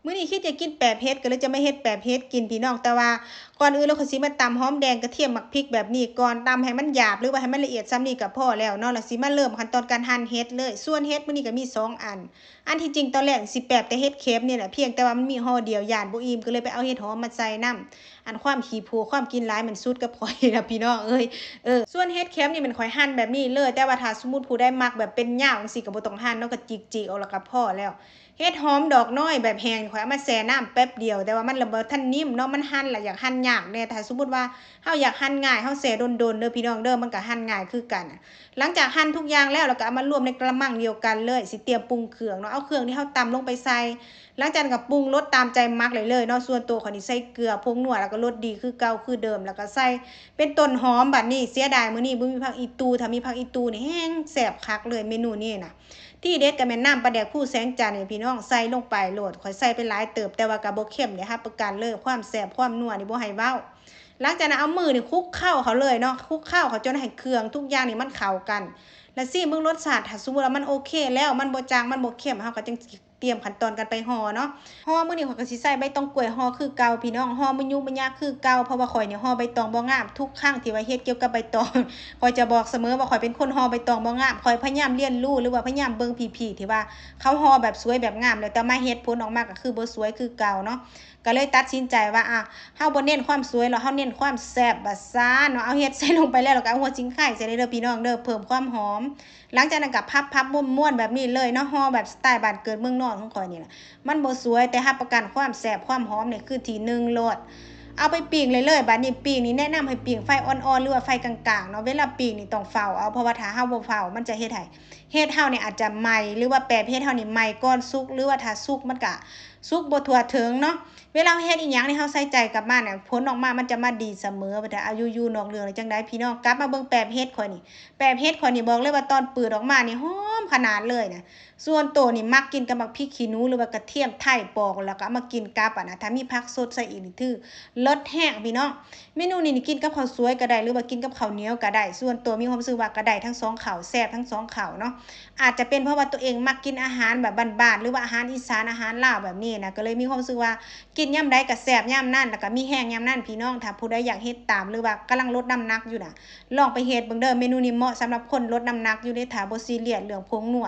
ມື້ນີ້ຄິດຢາກກິນແປບເຫັດ ກໍເລີຍຈະມາເຮັດແປບເຫັດກິນພີ່ນ້ອງ. ແຕ່ວ່າກ່ອນອື່ນເຮົາກໍຊິມາຕຳຫອມແດງ ກະທຽມ ໝາກພິກແບບນີ້ກ່ອນ, ຕຳໃຫ້ມັນຫຍາບ ຫຼືວ່າໃຫ້ມັນລະອຽດສ່ຳນີ້ກໍພໍແລ້ວເນາະ. ແລ້ວຊິມາເລີ່ມຂັ້ນຕອນການຫັ່ນເຫັດເລີຍ. ສ່ວນເຫັດມື້ນີ້ກໍມີສອງອັນ, ອັນທີ່ຈິງຕອນແລກຊິແປບແຕ່ເຫັດເຂັມນີ້ແຫຼະ, ພຽງແຕ່ວ່າມັນມີຫໍ່ດຽວ ຢ້ານບໍ່ອີ່ມ ກໍເລີຍໄປເອົາເຫັດຫອມມາໃສ່ນຳ. ອັນຄວາມຂີ້ຜູ ຄວາມກິນຫຼາຍມັນສຸດກັບຂ້ອຍລະພີ່ນ້ອງເອີຍ. ເອີ ສ່ວນເຫັດເຂັມນີ້ແມ່ນຂ້ອຍຫັ່ນແບບນີ້ເລີຍ, ແຕ່ວ່າຖ້າສົມມຸດຜູ້ໃດມັກແບບເປັນຍາວຈັ່ງຊີ້ກໍບໍ່ຕ້ອງຫັ່ນເນາະ, ກໍຈິກໆເອົາແລ້ວກໍພໍແລ້ວ. ເຫັດຫອມດອກນ້ອຍແບບແຫ້ງນີ້ ຂ້ອຍເອົາມາແຊ່ນ້ຳແປັບດຽວ, ແຕ່ວ່າມັນລະບໍ່ທັນນິ້ມເນາະ, ມັນຫັ່ນລະຢາກຫັ່ນຍາກແດ່. ຖ້າສົມມຸດວ່າເຮົາຢາກຫັ່ນງ່າຍ ເຮົາແຊ່ດົນໆເດີພີ່ນ້ອງເດີ, ມັນກໍຫັ່ນງ່າຍຄືກັນ. ຫຼັງຈາກຫັ່ນທຸກຢ່າງແລ້ວ ແລ້ວກໍເອົາມາລວມໃນກະລະມັງດຽວກັນເລີຍ, ຊິຕຽມປຸງເຄື່ອງເນາະ, ເອົາເຄື່ອງທີ່ເຮົາຕຳລົງໄປໃສ່. ຫຼັງຈາກນັ້ນກໍປຸງລົດຕາມໃຈມັກໄດ້ເລີຍເນາະ. ສ່ວນໂຕຂ້ອຍນີ້ໃສ່ເກືອ ຜົງນົວ ແລ້ວກໍລົດດີຄືເກົ່າຄືເດີມ, ແລ້ວກໍໃສ່ເປັນຕົ້ນຫອມ. ບາດນີ້ເສຍດາຍມື້ນີ້ບໍ່ມີຜັກອີ່ຕູ່, ຖ້າມີຜັກອີ່ຕູ່ນີ້ແຮງແຊບຄັກເລີຍເມນູນີ້ນະ. ທີ່ເດັດກໍແມ່ນນ້ຳປາແດກພູແສງຈັນນີ້ພີ່ນ້ອງ, ໃສ່ລົງໄປໂລດ. ຂ້ອຍໃສ່ໄປຫຼາຍເຕີບ ແຕ່ວ່າກໍບໍ່ເຄັມເດ້, ຮັບປະກັນເລີຍ ຄວາມແຊບຄວາມນົວນີ້ບໍ່ໃຫ້ເວົ້າ. ຫຼັງຈາກນັ້ນເອົາມືນີ້ຄຸກເຄົ້າເຂົ້າເລີຍເນາະ, ຄຸກເຄົ້າເຂົ້າຈົນໃຫ້ເຄື່ອງທຸກຢ່າງນີ້ມັນເຂົ້າກັນ. ແລ້ວຊີມເບິ່ງລົດຊາດ, ຖ້າສົມມຸດວ່າມັນໂອເຄແລ້ວ ມັນບໍ່ຈາງ ມັນບໍ່ເຄັມ, ເຮົາກໍຈັ່ງຊິຕຽມຂັ້ນຕອນກັນໄປຫໍ່ເນາະ. ຫໍ່ມື້ນີ້ຂ້ອຍກໍຊິໃສ່ໃບຕອງກ້ວຍຫໍ່ຄືເກົ່າພີ່ນ້ອງ, ຫໍ່ມະຍຸມະຍະຄືເກົ່າ, ເພາະວ່າຂ້ອຍນີ້ຫໍ່ໃບຕອງບໍ່ງາມ. ທຸກຄັ້ງທີ່ວ່າເຮັດກ່ຽວກັບໃບຕອງ ຂ້ອຍຈະບອກສະເໝີວ່າຂ້ອຍເປັນຄົນຫໍ່ໃບຕອງບໍ່ງາມ. ຂ້ອຍພະຍາຍາມຮຽນຮູ້ ຫຼືວ່າພະຍາຍາມເບິ່ງພີ່ໆທີ່ວ່າເຂົາຫໍ່ແບບສວຍແບບງາມ ແລ້ວແຕ່ມາເຮັດຜົນອອກມາກໍຄືບໍ່ສວຍຄືເກົ່າເນາະ. ກໍເລີຍຕັດສິນໃຈວ່າ ອ່າ ເຮົາບໍ່ເນັ້ນຄວາມສວຍແລ້ວ ເຮົາເນັ້ນຄວາມແຊບວ່າຊັ້ນເນາະ. ເອົາເຫັດໃສ່ລົງໄປແລ້ວ ແລ້ວກໍເອົາຫົວສີໄຄໃສ່ເດີພີ່ນ້ອງເດີ ເພີ່ມຄວາມຫອມ. ຫຼັງຈາກນັ້ນກໍພັບໆມ້ວນໆແບບນີ້ເລີຍເນາະ, ຫໍ່ແບບສະໄຕບ້ານເກີດເມືອງນອນຂອງຂ້ອຍນີ້ລະ. ມັນບໍ່ສວຍ ແຕ່ຮັບປະກັນຄວາມແຊບຄວາມຫອມນີ້ຄືທີໜຶ່ງໂລດ. ເອົາໄປປີ້ງເລີຍໆ. ບາດນີ້ປີ້ງນີ້ແນະນຳໃຫ້ປີ້ງໄຟອ່ອນໆ ຫຼືວ່າໄຟກາງໆເນາະ. ເວລາປີ້ງນີ້ຕ້ອງເຝົ້າເອົາ, ເພາະວ່າຖ້າເຮົາບໍ່ເຝົ້າ ມັນຈະເຮັດໃຫ້ເຫັດເຮົານີ້ອາດຈະໄໝ້ ຫຼືວ່າແປບເຫັດເຮົານີ້ໄໝ້ກ່ອນສຸກ ຫຼືວ່າຖ້າສຸກມັນກະສຸກບໍ່ທົ່ວເຖິງເນາະ. ເວລາເຮົາເຮັດອີ່ຫຍັງນີ້ ເຮົາໃສ່ໃຈກັບມັນນະ ຜົນອອກມາມັນຈະມາດີສະເໝີ. ວ່າແຕ່ ອາ ຢູ່ໆນອກເລື່ອງແລ້ວຈັ່ງໃດພີ່ນ້ອງ, ກັບມາເບິ່ງແປບເຫັດຂ້ອຍນີ້. ແປບເຫັດຂ້ອຍນີ້ບອກເລີຍວ່າຕອນປືດອອກມານີ້ຫອມຂະໜາດເລີຍນະ. ສ່ວນໂຕນີ້ມັກກິນກັບໝາກພິກຂີ້ໜູ ຫຼືວ່າກະທຽມໄທປອກ ແລ້ວກໍເອົາມາກິນກັບ ອັນນະ ຖ້າມີຜັກສົດໃສ່ອີກນີ້ຖືເລີດແຮງພີ່ນ້ອງ. ເມນູນີ້ນີ້ກິນກັບເຂົ້າສວຍກໍໄດ້ ຫຼືວ່າກິນກັບເຂົ້າໜຽວກໍໄດ້. ສ່ວນໂຕມີຄວາມຮູ້ສຶກວ່າກໍໄດ້ທັງສອງເຂົ້າ ແຊບທັງສອງເຂົ້າເນາະ. ອາດຈະເປັນເພາະວ່າຕົວເອງມັກກິນອາຫານແບບບ້ານໆ ຫຼືວ່າອາຫານອີສານ ອາຫານລາວແບບນີ້ນະ, ກໍເລີຍມີຄວາມຮູ້ສຶກວ່າກິນຍາມໃດກໍແຊບຍາມນັ້ນ ແລ້ວກໍມີແຮງຍາມນັ້ນພີ່ນ້ອງ. ຖ້າຜູ້ໃດຢາກເຮັດຕາມ ຫຼືວ່າກຳລັງລົດນ້ຳໜັກຢູ່ນະ ລອງໄປເຮັດເບິ່ງເດີ. ເມນູນີ້ເໝາະສຳລັບຄົນລົດນ້ຳໜັກຢູ່ເດ້, ຖ້າບໍ່ຊີຣຽສເລື່ອງຜົງນົວ